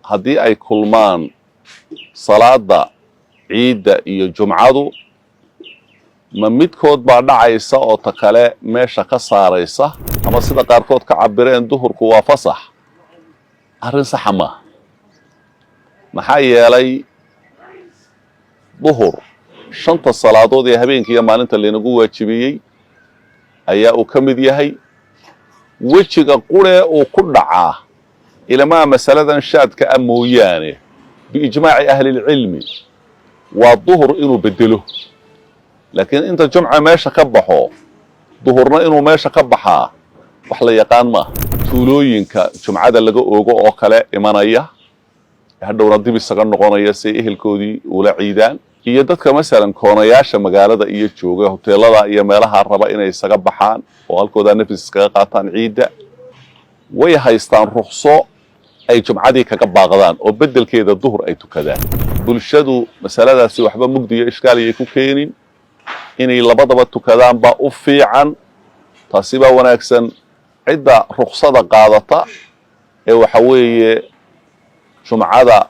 Haddii ay kulmaan salaada ciidda iyo jumcadu, ma midkood baa dhacaysa oo ta kale meesha ka saaraysa, ama sida qaarkood ka cabireen duhurku waa fasax? Arrin saxa maaha. Maxaa yeelay, duhur shanta salaadood ee habeenka iyo maalinta laynagu waajibiyey ayaa uu ka mid yahay. Wejiga quree uu ku dhacaa ilamaa masaladan shaadka ah mooyaane, biijmaaci ahlilcilmi, waa duhur inuu bedelo. Laakiin inta jumca meesha ka baxo, duhurna inuu meesha ka baxaa wax la yaqaan maaha. Tuulooyinka jumcada laga oogo oo kale imanaya, hadhowna dib isaga noqonaya si ay ehelkoodii ula ciidaan, iyo dadka masalan koonayaasha magaalada iyo jooga hoteelada iyo meelaha raba inay isaga baxaan oo halkoodaa nafis iskaga qaataan ciidda, way haystaan rukso ay jumcadii kaga baaqdaan oo beddelkeeda duhur ay tukadaan. Bulshadu masaladaasi waxba mugdi iyo ishkaaliyay ku keenin. Inay labadaba tukadaan baa u fiican, taasi baa wanaagsan. Cidda ruksada qaadata ee waxa weeye jumcada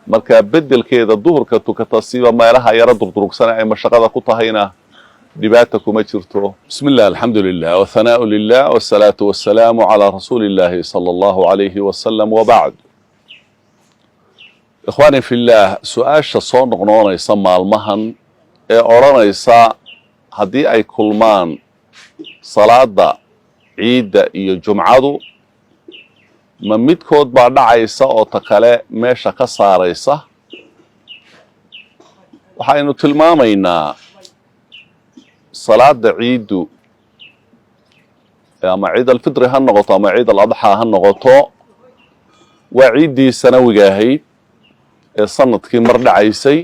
markaa beddelkeeda duhurka tukata, siba meelaha yaro durdurugsan ay mashaqada ku tahayna, dhibaata kuma jirto. Bismi illah, alxamdu lilah, wthanaau lilah, wsalaatu wasalaamu calaa rasuuli illahi sala allahu alayhi wasalam, wabacd. Ikhwaani fillaah, su-aasha soo noqnoonaysa maalmahan ee odhanaysa haddii ay kulmaan salaada ciidda iyo jumcadu, ma midkood baa dhacaysa oo ta kale meesha ka saaraysa? Waxaynu tilmaamaynaa, salaada ciiddu, ama ciid alfitri ha noqoto ama ciid aladxaa ha noqoto, waa ciiddii sanawiga ahayd ee sanadkii mar dhacaysay.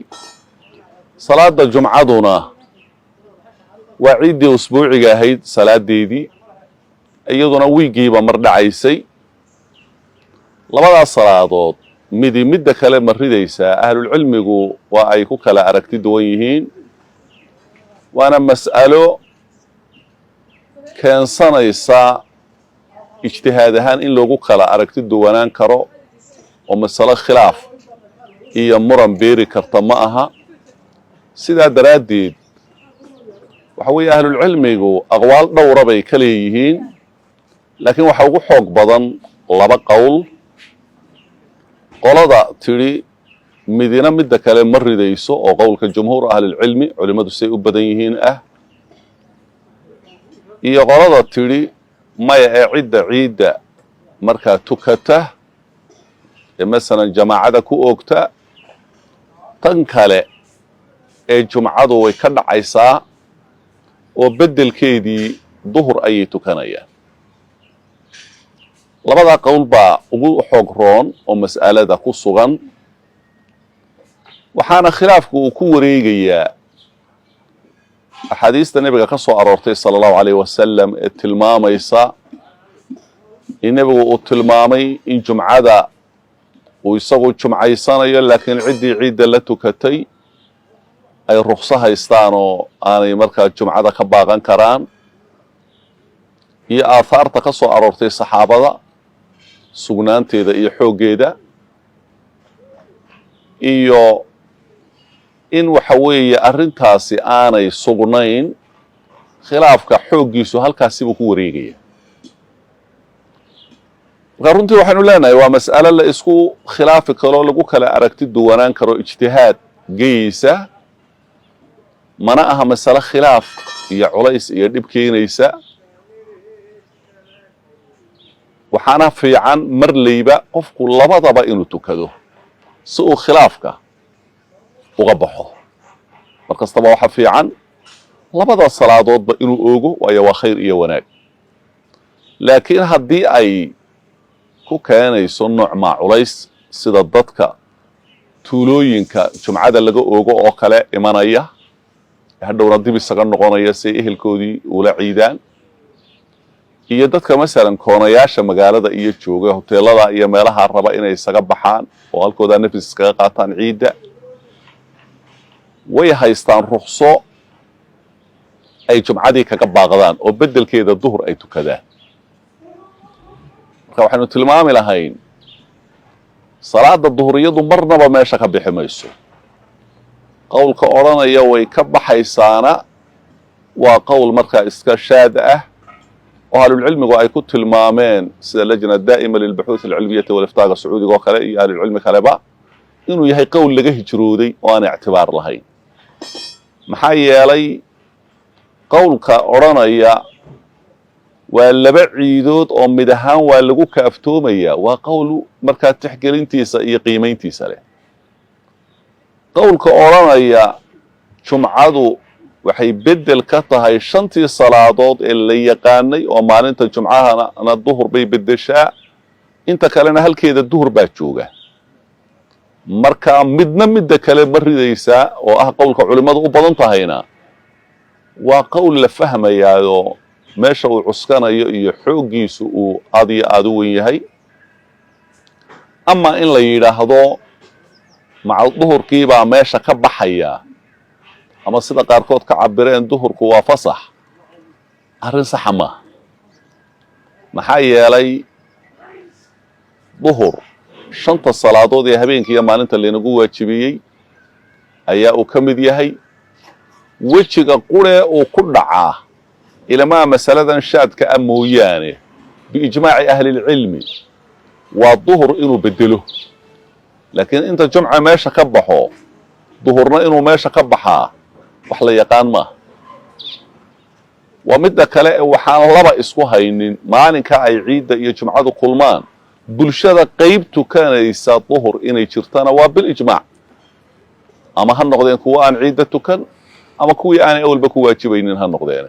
Salaada jumcaduna waa ciiddii usbuuciga ahayd salaadeedii, iyaduna wiigiiba mar dhacaysay. Labadaas salaadood midi midda kale ma ridaysaa? Ahlulcilmigu waa ay ku kala aragti duwan yihiin, waana mas'alo keensanaysa ijtihaad ahaan in loogu kala aragti duwanaan karo, oo masalo khilaaf iyo muran beeri karta ma aha. Sidaa daraaddeed, waxa weeye, ahlulcilmigu aqwaal dhowra bay ka leeyihiin, laakiin waxa ugu xoog badan laba qowl. Qolada tidhi midina midda kale ma ridayso, oo qowlka jumhuur ahlilcilmi, culimmadu say u badan yihiin ah, iyo qolada tidhi maya ee cidda ciidda markaa tukata ee masalan jamaacada ku oogta, tan kale ee jumcadu way ka dhacaysaa oo beddelkeedii duhur ayay tukanayaan. Labadaa qowl baa ugu xoog roon oo mas'alada ku sugan, waxaana khilaafku uu ku wareegayaa axaadiista nebiga ka soo aroortay sala allahu alayh wasalam ee tilmaamaysa in nebigu uu tilmaamay in jumcada uu isagu jumcaysanayo, laakiin ciddii ciidda la tukatay ay rukso haystaan oo aanay markaa jumcada ka baaqan karaan, iyo aathaarta ka soo aroortay saxaabada sugnaanteeda iyo xooggeeda, iyo in waxa weeye arrintaasi aanay sugnayn. Khilaafka xooggiisu halkaasibuu ku wareegaya. Marka runtii waxaynu leenahay, waa mas'alo la isku khilaafi karo, lagu kala aragti duwanaan karo, ijtihaad geyeysa, mana aha masalo khilaaf iyo culays iyo dhib keenaysa. Waxaana fiican marleyba qofku labadaba inuu tukado si uu khilaafka uga baxo. Mar kastaba waxaa fiican labada salaadoodba inuu oogo, waayo waa khayr iyo wanaag. Laakiin haddii ay ku keenayso nooc maa culays, sida dadka tuulooyinka jumcada laga oogo oo kale imanaya, hadhowna dib isaga noqonaya si ay ehelkoodii ula ciidaan, iyo dadka masalan koonayaasha magaalada iyo jooga hoteelada iyo meelaha raba inay isaga baxaan oo halkoodaa nafis iskaga qaataan ciidda, way haystaan rukso ay jumcadii kaga baaqdaan oo beddelkeeda duhur ay tukadaan. Marka waxaynu tilmaami lahayn Salaada duhuriyadu marnaba meesha ka bixi mayso. Qowlka odhanaya way ka baxaysaana waa qowl markaa iska shaad ah, oo ahlulcilmigu ay ku tilmaameen, sida lajna daa'ima lilbuxuuth alcilmiyati waliftaaga Sacuudiga oo kale iyo ahlulcilmi kaleba, inuu yahay qowl laga hijrooday oo aan ictibaar lahayn. Maxaa yeelay, qowlka odhanaya waa laba ciidood oo mid ahaan waa lagu kaaftoomayaa waa qowl markaa tixgelintiisa iyo qiimayntiisa leh. Qowlka odhanaya jumcadu waxay beddel ka tahay shantii salaadood ee la yaqaanay, oo maalinta jumcahana duhur bay beddeshaa, inta kalena halkeeda duhur baa jooga, marka midna midda kale ma ridaysaa, oo ah qowlka culimmadu u badan tahayna, waa qowl la fahmayaayoo meesha uu cuskanayo iyo xooggiisu uu aad iyo aada u wen yahay. Ama in la yidhaahdo macal duhurkiibaa meesha ka baxaya, ama sida qaarkood ka cabireen duhurku waa fasax, arrin saxa maaha. Maxaa yeelay, duhur shanta salaadood ee habeenka iyo maalinta laynagu waajibiyey ayaa uu ka mid yahay. Wejiga quree uu ku dhacaa ilamaa masaladan shaadka ah mooyaane, biijmaaci ahlilcilmi, waa duhur inuu bedelo. Laakiin inta jumca meesha ka baxo duhurna inuu meesha ka baxaa wax la yaqaan maaha. Waa midda kale ee waxaan laba isku haynin, maalinka ay ciidda iyo jumcadu kulmaan bulshada qayb tukanaysa duhur inay jirtana waa bilijmaac, ama ha noqdeen kuwa aan ciidda tukan ama kuwii aanay awalba ku waajibaynin ha noqdeen.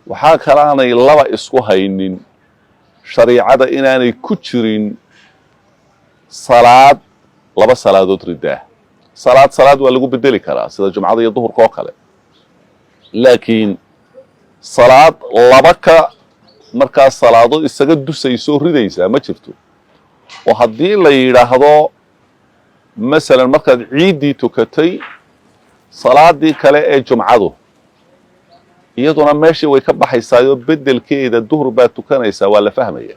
Waxaa kalaanay laba isku haynin shariicada inaanay ku jirin salaad laba salaadood ridaa. Salaad salaad waa lagu bedeli karaa, sida jumcada iyo duhurka oo kale, laakiin salaad laba ka markaa salaadood isaga dusaysoo ridaysaa ma jirto. Oo haddii la yidhaahdo masalan markaad ciiddii tukatay, salaadii kale ee jumcadu iyaduna meeshii way ka baxaysaayoo beddelkeeda duhur baad tukanaysaa, waa la fahmaya.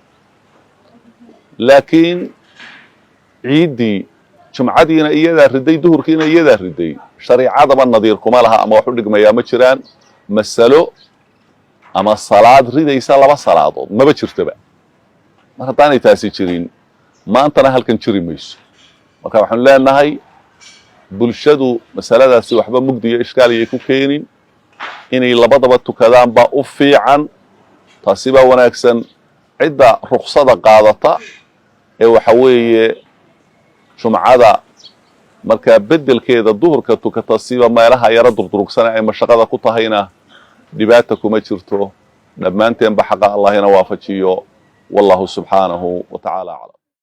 Laakiin ciiddii jumcadiina iyadaa riday, duhurkiina iyadaa riday, shariicadaba nadiir kuma laha ama wax u dhigmayaa ma jiraan. Masalo ama salaad ridaysa laba salaadood maba jirtoba. Mar haddaanay taasi jirin, maantana halkan jiri mayso. Marka waxaanu leenahay bulshadu masaladaasi waxba mugdi iyo ishkaaliyay ku keenin, inay labadaba tukadaan baa u fiican, taasi baa wanaagsan. Cidda ruksada qaadata ee waxa weeye jumcada markaa beddelkeeda duhurka tukata, siba meelaha yaro durdurugsan ay mashaqada ku tahayna, dhibaata kuma jirto. Dhammaanteenba xaqa Allah ina waafajiyo. Wallahu subxaanahu wa tacaala aclam.